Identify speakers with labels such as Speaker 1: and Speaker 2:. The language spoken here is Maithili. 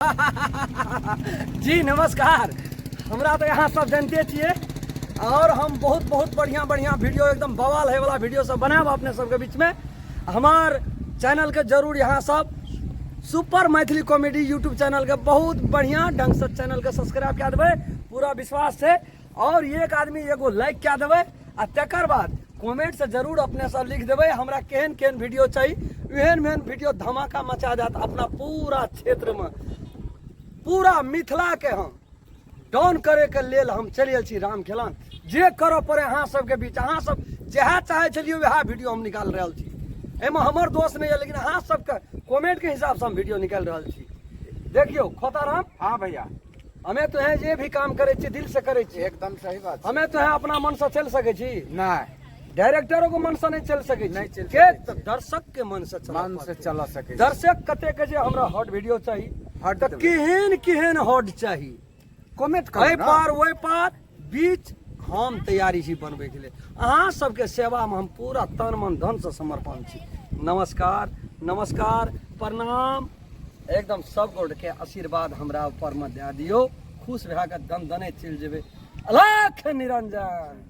Speaker 1: जी नमस्कार। हमरा तऽ अहाँ सब जानते छियै और हम बहुत बहुत बढ़िया बढ़िया वीडियो एकदम बवाल है वाला वीडियो सब बनायब अपने सबके बीच में। हमार चैनल के जरूर यहाँ सब super Maithili comedy YouTube channel के बहुत बढ़िया ढंग से चैनल के सब्सक्राइब कए देबै पूरा विश्वास से, और एक आदमी एगो लाइक कए देबै आ तकर बाद कमेंट से जरूर अपने सब लिख देबै हमरा केहन केहन वीडियो चाही, एहन एहन वीडियो धमाका मचा देत अपना पूरा क्षेत्र में, पूरा मिथिला के हम डाउन करे के लेल हम चलि गेल छी राम खेलान। जे करऽ पड़े अहाँ सबके बीच, अहाँ सब जएह चाहै छलियै वएह वीडियो हम निकालि रहल छी, एहिमे हमर दोष नहि यऽ, लेकिन अहाँ सबके कमेंट के हिसाब से हम वीडियो निकालि रहल छी। देखियौ खोताराम।
Speaker 2: हाँ भैया,
Speaker 1: हमें तो है जे भी काम करे छी दिल से करे छी।
Speaker 2: एकदम सही बात।
Speaker 1: हमें तो है अपना मन से चल सके छी
Speaker 2: नहीं,
Speaker 1: डायरेक्टरों के मन से नहीं चल सके छी,
Speaker 2: नहीं चलि
Speaker 1: के
Speaker 2: सकै
Speaker 1: तऽ दर्शक के मन से चलऽ
Speaker 2: मन से
Speaker 1: पड़तै।
Speaker 2: चला सके।
Speaker 1: दर्शक कते के जे हमरा हॉट वीडियो चाही,
Speaker 2: हॉट
Speaker 1: तऽ
Speaker 2: देबै।
Speaker 1: केहन केहन हॉट चाही
Speaker 2: कमेंट करू
Speaker 1: एहि
Speaker 2: ना।
Speaker 1: पार ओहि पार बीच हम तैयारी छी बनबै के लेल। अहाँ सबके सेवा में हम पूरा तन मन धन से समर्पण छी। नमस्कार, नमस्कार, प्रणाम। एकदम सब गोट के आशीर्वाद हमरा ऊपर में दए दियौ, खुश भए कऽ दन दने चलि जेबै। अलख निरंजन।